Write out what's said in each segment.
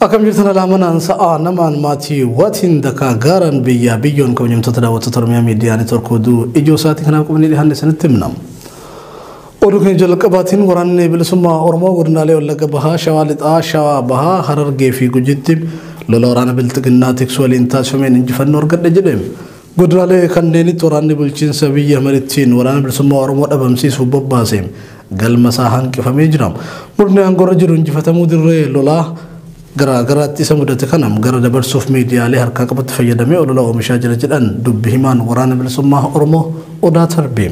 Akkam jirtan alaamanaan sa'aa namaan maatii watiin dakaa gaaran biyyaa biyyoon kabajamtoota daawwattoota Oromiyaa Miidiyaa Neetwoork oduu ijoo isaatii kanaaf qabannee dhiyaanne sanitti himna. Oduu keenya jalqabaatiin waraanni bilisummaa Oromoo godinaalee Wallagga Bahaa, Shawaa Lixaa, Shawaa Bahaa, Harargee fi Gujiitti lola waraana bilxiginnaa tiksuu waliin taasifameen injifannoo argadhe jedhe. Godinaalee kanneenitti waraanni bulchiinsa biyya marittiin waraana bilisummaa Oromoo dhabamsiisuuf bobbaase galma isaa hanqifamee jira. Murni aangorra jiru injifatamuu dirree lolaa garaa garaatti isa mudate kanam gara dabarsuuf miidiyaalee harkaa qabatti fayyadamee olola oomishaa jira jedhan dubbi himaan waraana bilisummaa Oromoo Odaa Tarbii.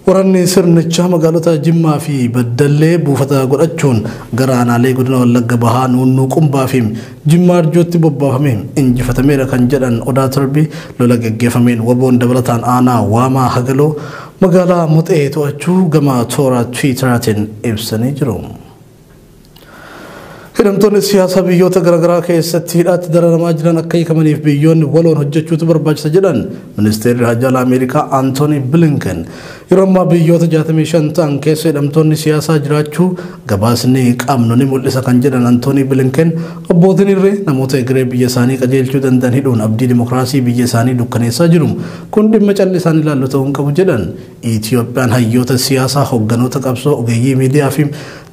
Waraanni sirnichaa magaalota Jimmaa fi Baddallee buufata godhachuun gara aanaalee godina Wallagga Bahaa Nuunnuu Qumbaa fi Jimmaa Arjootti bobbaafamee injifatameera kan jedhan Odaa Tarbii lola geggeeffameen waboon dabalataan aanaa Waamaa Hagaloo magaalaa Muxee to'achuu gama toora Tiwiitaraatiin ibsanii jiru. Hidhamtoonni siyaasaa biyyoota garaagaraa keessatti hidhaatti dararamaa jiran akka hiikamaniif biyyoonni waloon hojjechuutu barbaachisa jedhan ministeerri haajaa alaa Ameerikaa Antooni Bilinken. Yeroo ammaa biyyoota 65 ta'an keessa hidhamtoonni siyaasaa jiraachuu gabaasni qabnu ni mul'isa kan jedhan Antooni Bilinken abbootiin irree namoota egeree biyya isaanii qajeelchuu danda'an hidhuun abdii dimokiraasii biyya isaanii dukkaneessaa jiru. Kun dhimma calli isaan ilaallu ta'uu hin qabu jedhan. Itiyoophiyaan hayyoota siyaasaa, hogganoota qabsoo, ogeeyyii miidiyaa fi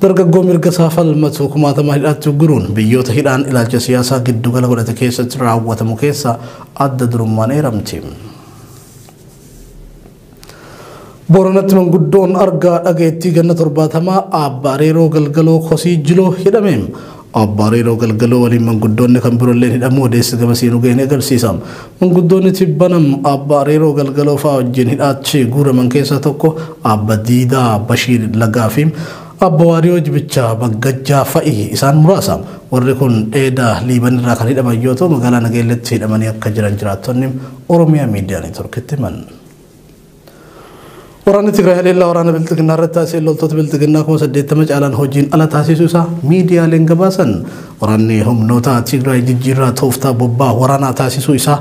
dargaggoo mirga isaa falmatu kumaatamaa hidhaatti uguruun biyyoota hidhaan ilaalcha siyaasaa giddugala godhate keessatti raawwatamu keessa adda durummaan eeramti. Booranatti manguddoon argaa dhageettii ganna 70 Abbaa Areeroo Galgaloo Kosii Jiloo hidhame. Abbaa Areeroo Galgaloo waliin manguddoonni kan biroolleen hidhamuu odeessi gamasii nu ga'e agarsiisa. Manguddoonni tibbanam Abbaa Areeroo Galgaloo fa'aa wajjin hidhaatti guuraman keessaa tokko Abba Diidaa Bashiir Lagaa fi Abba Waariyoo Jibichaa Baggajjaa fa'i isaan muraasa. Warri kun dheedaa Liiban irraa kan hidhaman yoo ta'u magaalaa Nageelletti hidhamanii akka jiran jiraattonni Oromiyaa Miidiyaa Neetwoorkitti himan. Waraanni Tigraay haleellaa waraana bilxiginnaa irratti taasisee loltoota bilxiginnaa 80,000 caalaan hojiin ala taasisuu isaa miidiyaaleen gabaasan. Waraanni humnoota Tigraay jijjiirraa tooftaa bobbaa waraanaa taasisuu isaa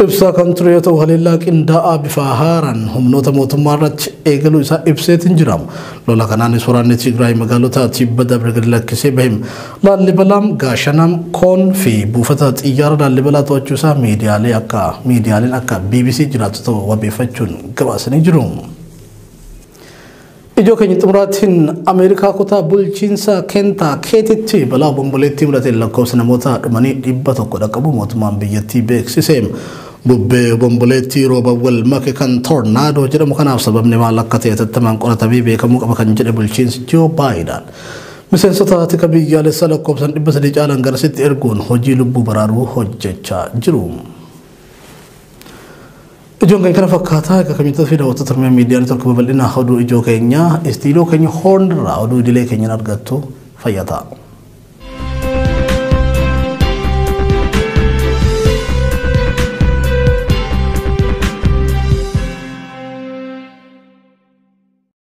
ibsaa kan ture yoo ta'u haleellaa qindaa'aa bifa haaraan humnoota mootummaa irratti eegaluu isaa ibseetiin jira. Lola kanaanis waraanni Tigraay magaalota Tibba Dabre gadi lakkisee bahim Laallibalaam, Gaashanam, Koon fi buufata xiyyaara Laallibalaa to'achuu isaa miidiyaaleen akka BBC jiraattota wabeeffachuun gabaasanii jiru. Ijoo keenya xumuraatiin Ameerikaa kutaa bulchiinsa Kentaakeetitti balaa obomboleettii mudate lakkoofsa namoota dhumanii 100 dhaqqabu mootummaan biyyattii beeksise. Bubbee obomboleettii rooba wal make kan tornaadoo jedhamu kanaaf sababni maal akka ta'e hatattamaan qoratamee beekamuu qaba kan jedhe bulchiinsi Joo Baayidaan. Miseensota tika biyyaalessaa lakkoofsan 300 caalan garasitti erguun hojii lubbuu baraaruu hojjechaa jiru. Ijoon keenya kana fakkaataa egaa kamitti fi daawwattoota Oromiyaa Miidiyaa Neetwoork babal'ina oduu ijoo keenya istiidiyoo keenya hoornirraa oduu idilee keenyaan argattu fayyaa ta'a.